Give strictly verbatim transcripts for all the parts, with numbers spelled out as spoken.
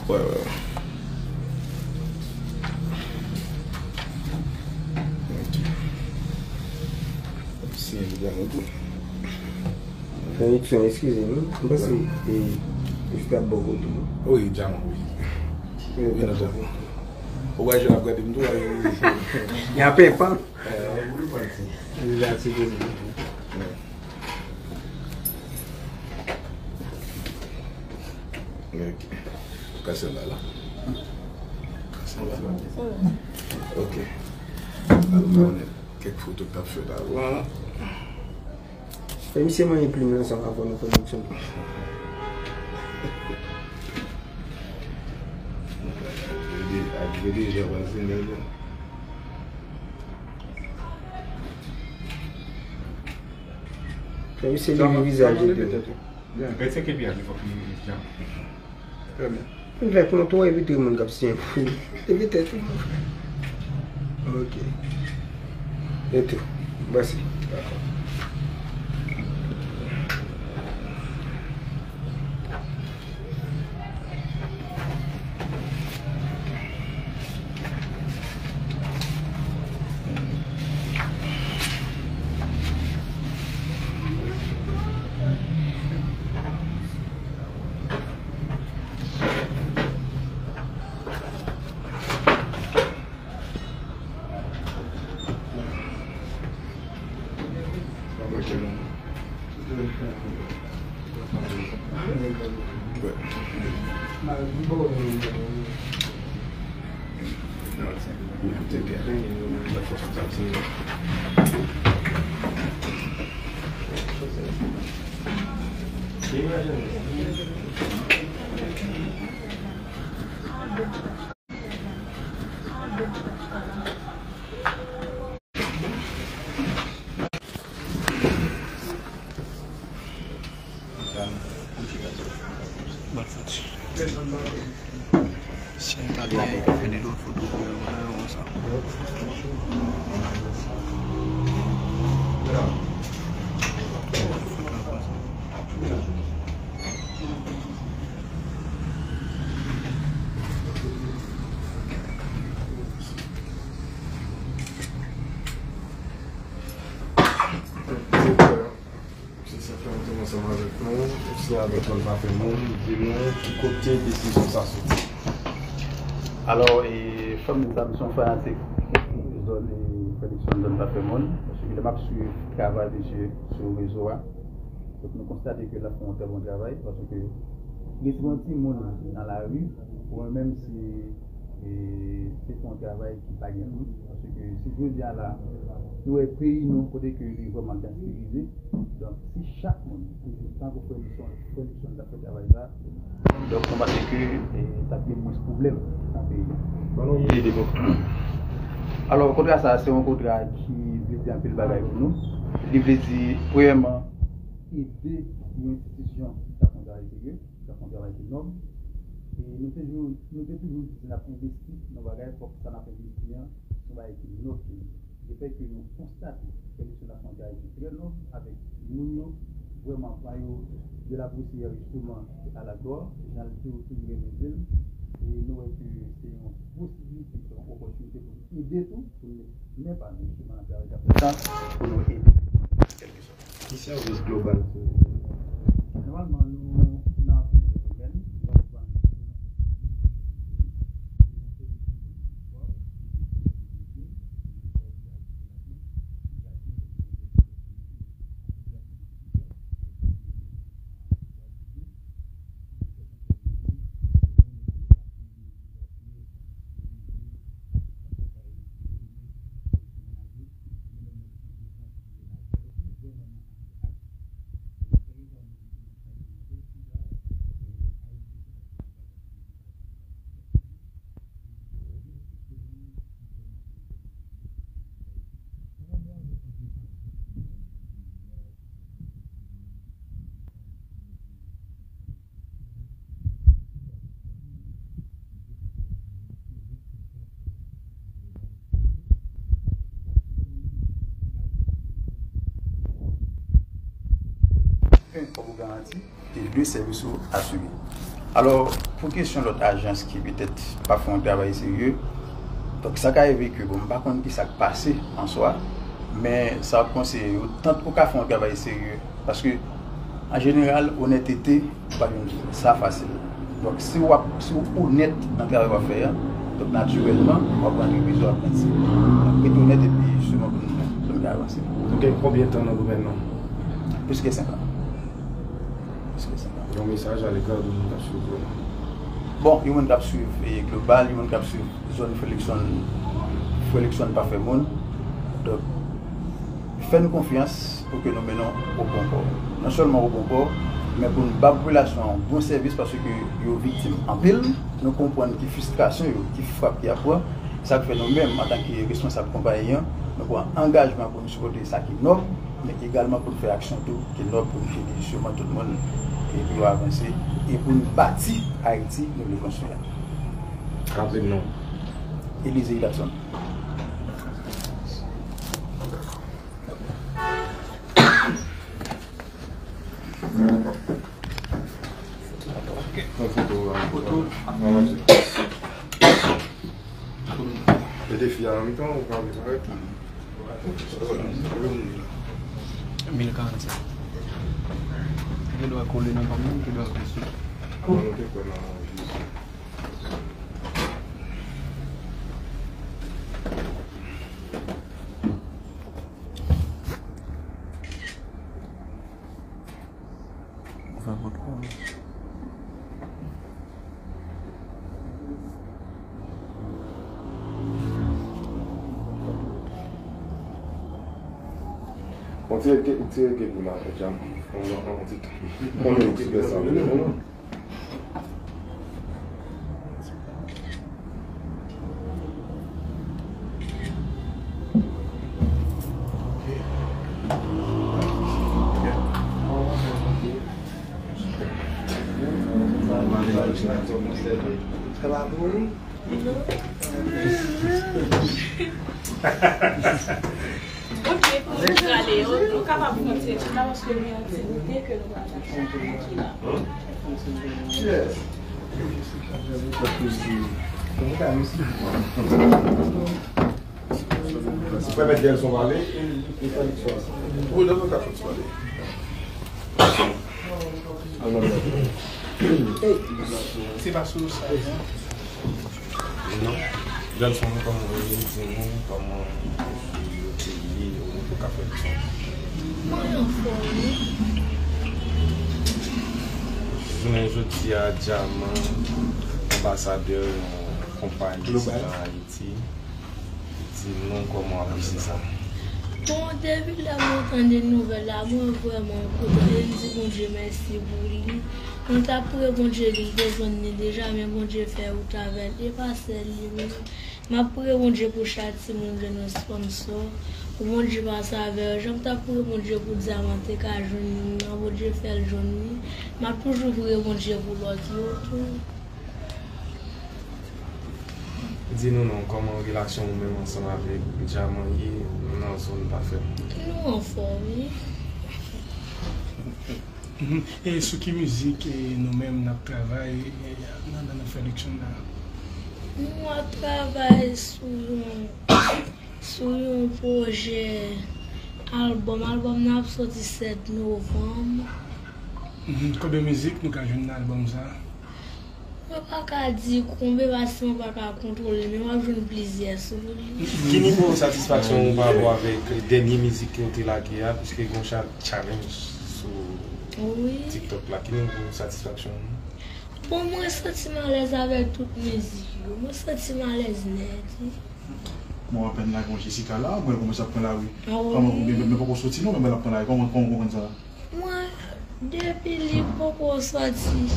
Wè, wè, wè. Ok. Siyen li dèyè mwen tou. Fè yon aksyon, eskize m. M panse, e, Jis ap bò kote w. Wi, djaman, wi. Wi, nan djaman. Ou wè, jan l ap gade m tou, wi. Y a penpan. Li la, ti tou. Ok. Kase la, la. Kase la. Ok. Alò, mwen, kèk foto k t ap fèt avan. Fè misye manyen plim nan ansanm avè nou, fè misye. Ak vide jan pase la. Fè misye leve vizaj li tou. Retire kepi a, li fòk li jan. Trè byen. Vè pou nou tou evite moun k ap siyen pou li. Evite tou. Ok. E tou. Mèsi. Dakò. Bon, fouti. Si yon pa genyen, fè de lòt foto pou yo, wè, wè sa. Foto a konsa. Misye sa fè yon tour ansanm avèk nou, osi avèk Zòn Pa Fè Moun, di nou ki kote desizyon sa soti. Alò, e, fanmi sa, m se yon fanatik zòn, e, Fredericton, Zòn Pa Fè Moun, paske lè m ap swiv travay misye sou rezo a, donk nou konstate ke l ap fè yon trè bon travay, paske retire yon timoun nan lari, pou mwen menm, se e se fè yon travay ki pa gen pri, paske si jodi a la, nou wè peyi nou, kote ke li vrèman gaspiyize, donk si chak moun, tankou Fredericton, Fredericton ta fè travay sa, donk mwen panse ke, e, t ap gen mwens pwoblèm nan peyi a. Ban nou ide de bon. Alò, kontra sa, se yon kontra ki vle di anpil bagay pou nou. Li vle di, premyèman, ede yon enstitisyon ki ta fè yon travay serye, ki ta fè yon travay ki nòb. E nou te toujou, nou te toujou di si n ap envesti nan bagay, fòk sa n ap envesti an, se yon bagay ki nòb tou. Lefètke nou konstate Fredericton ap fè yon travay ki trè nòb avèk moun yo, vrèman ba yo de la pousyè, jisteman, a la glwa, jan l tou, toujou renmen di l. E nou wè ke se yon posiblite, se yon opòtinite pou nou ede tou, pou nou, men pa nou, jisteman, nan travay k ap fèt la, pou nou ede. Ki sèvis global ke nou gen? Nòmalman, nou nan plizyè domèn. Nòmalman, nou nan Kòb ou garanti, e de sèvis ou asire. Alò, pou kesyon lòt ajans ki petèt pa fè yon travay serye, donk sa ka rive ke, bon, m pa konn ki sa k pase an swa, men sa w ap konseye yo, tant ou ka fè yon travay serye, paske, an jeneral, onètete, ou pa jwenn sa fasil. Donk, si w ap, si w onèt nan travay w ap fè a, donk, natirèlman, w ap rann revize, w ap rann serye. Donk, rete onèt epi jisteman pou n, pou n ka avanse. Ou gen konbyen tan nan domèn nan? Plis ke senk an. Plis ke senk an. Yon mesaj aleka de moun k ap swiv ou? Bon, yon moun k ap swiv, e, Global, yon moun k ap swiv zòn Frè Luckson, Frè Luckson pa fè moun. Donk, fè n konfyans pou ke nou mennen w o bon pò. Non sèlman o bon pò, men pou n ba popilasyon an yon bon sèvis paske yo viktim anpil. Nou konprann ki fristrasyon yo, ki frap y ap pran. Sa k fè nou menm, antanke responsab konpayi an, nou pran angajman pou n sipòte sa ki nòb, men egalman pou n fè aksyon tou ki nòb pou n ede jisteman tout moun e pou yo avanse e pou n bati Ayiti nou vle konstwi a. Raple m non. Elize Ilatson. Yon foto la. Foto. Mete fi a nan mitan, ou pa vle parèt. Mil karannsenk. Ou te dwa kole nan pa m, ou te dwa kole sou. Kòman nou te kwè nan Jezi? Ou fè foto. Bon, tire ke, tire ke pou la, e djam. On, on, on ti, on ti bè sa. Ok, pou nou prale, nou kapab kontinye sou la, paske nou gen yon ti goute ke nou pral achte. Ou pèmèt Delson pale? Wi, Delson ka fè ti pale. Se pa sou sa. Non. Delson, kòman w ye? Di nou kòman yo te ye, ou te ka fè leson. Mwen anfòm, wi. Jounen jodi a, Dyaman, anbasadè yon konpayi isit an Ayiti. Di nou kòman w ap viv sa. Bon, depi lè mwen tande nouvèl la, mwen vrèman kontan e m di Bondye mèsi pou li. Mwen t ap priye Bondye, li te jwenn li deja, men Bondye fè wout avè l. E pa sèl li menm. M ap priye Bondye pou chak timoun vin nan sponsò. Pou Bondye pase avè yo. Jan m t ap priye Bondye pou Dyaman te ka jwenn youn nan, Bondye fè l jwenn li. M ap toujou priye Bondye pou lòt yo tou. Di nou non, kòman relasyon ou menm ansanm avèk Dyaman ye nan zòn Pafè? Nou anfòm, wi. Mhm. E sou ki mizik, e, nou menm n ap travay, e, nan, nan, nan Production la? Nou ap travay sou yon, sou yon pwojè albòm. Albòm nan ap soti sèt novanm. Mhm. Konbyen mizik nou ka jwenn nan albòm sa a? Mwen pa ka di konbyen paske mwen pa ka kontwole, men w ap jwenn plizyè sou li. Ki nivo satisfaksyon ou pa rapò avèk dènye mizik ke w te lage a, piske gen yon cha-, challenge sou TikTok la? Ki nivo satisfaksyon ou? Bon, mwen santi m alèz avèk tout mizik yo. Mwen santi m alèz nèt, wi. Mwen apèn lage yon Jessica la, mwen kòmanse ap pran lari. Kòman, oubyen, men poko soti non, men l ap pran lari. Kòman, kòman w konprann sa? Mwen, depi li poko sòti,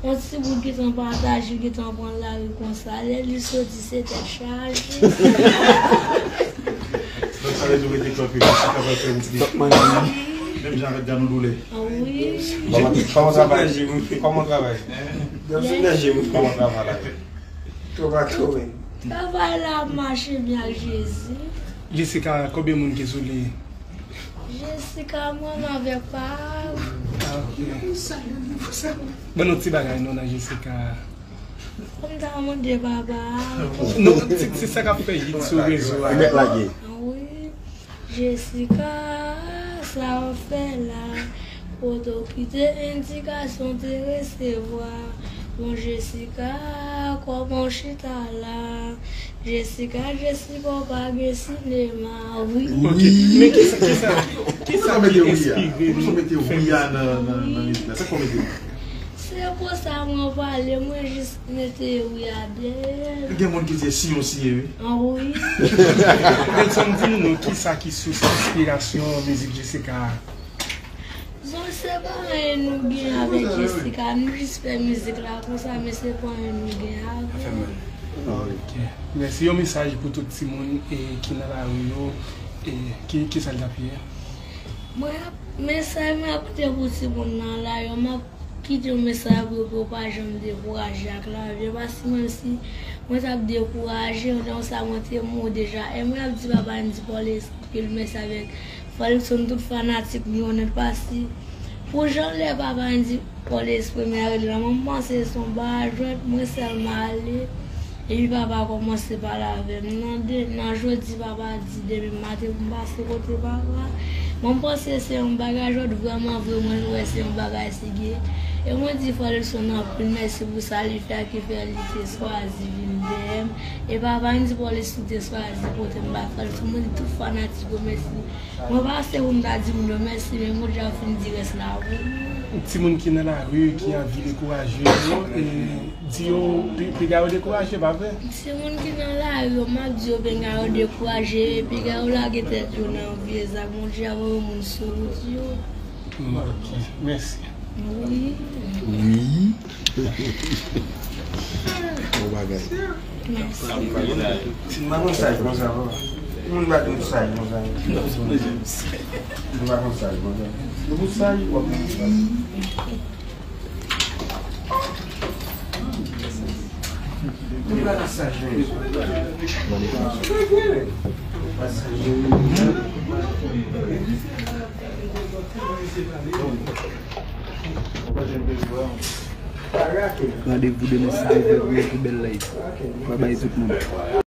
yon ti bout gentan pataje, gentan pran lari konsa. Lè li soti, se tèt chaje. Donk, sa vle di w rete kanpe, jis kapab fè wout li. Menm jan avèk Djanou Doulè. Ah wi. Kòman, kòman travay? Kòman travay? Kòman travay la? Travay la ap mache byen ak Jezi. Jessica, konbyen moun ki sou li? Jessica, mwen menm avèk pa. Ban nou ti bagay non nan Jessica. Kòm ta mande papa. Non, se, se sa k ap fè hit sou rezo a. Li mèt lage. Wi. Jessica, sa w fè la? Kote w kite endikasyon te resevwa? Bon, Jessica, kòman w chita la? Jessica, Jessica, w pa gen sinema, wi. Ok, men kisa, kisa, kisa ki enspire nou fè mizik? Nan, nan, nan mizik la, sa k fè w mete wi? Se konsa mwen pale, mwen jis mete wi a dèyè. Gen moun ki di siyon siye, wi. An wi. Nelson, di nou non, kisa ki sous enspirasyon mizik Jessica a? Bon, se pa anyen nou gen avèk Jessica, nou jis fè mizik la konsa, men se pa anyen nou gen avèk. Ok. Mèsi. Yon mesaj pou tout timoun e ki nan lari yo, e ki, ki sa l t ap ye? Mwen ap, mesaj mwen ap pote pou timoun nan lari yo, m ap kite yon mesaj pou yo, pou yo pa janm dekouraje ak lavi yo, paske menm si mwen t ap dekouraje, nan sa mwen te mouri deja, e mwen ap di papa n di Pòl Espri anpil mèsi avèk Fòlison, tout fanatik li yo nèt, paske pou jan lè papa n di Pòl Espri mwen rele la, mwen panse se yon bagay jwèt, mwen sèlman ale. Epi papa kòmanse pale avè m. Nan de, nan jodi, papa di demen maten pou m pase kote papa. Mwen panse se yon bagay jwèt, vrèman vre, mwen wè se yon bagay serye. E mwen di Fòlison anpil mèsi pou sa li fè a ki fè li te swazi vin dèyè m. E papa n di Pòlison te swazi pote m bay Fòlison. Mwen di tout fanatik yo mèsi. Mwen pase pou m ta di moun yo mèsi, men Bondye ap fin di rès la pou mwen. Timoun ki nan lari, ki anvi dekouraje yo, e, di yo, pi-, piga yo dekouraje, pa vre? Timoun ki nan lari yo, m ap di yo piga yo dekouraje, piga yo lage tèt yo nan vye zak, Bondye ap voye moun sou wout yo. Ok, mèsi. Wi. Wi. Bon bagay. Mèsi. Si m pa konn sa, konsa, papa. Moun pa dwe sa, konsa. M pa konn sa, konsa. Yo pou sa, w ap konn sa. Moun pa nan sa, jwenn. Moun pa sa, jwenn. Randevou demen si Dye vle pou yon pi bèl live. Babay tout moun.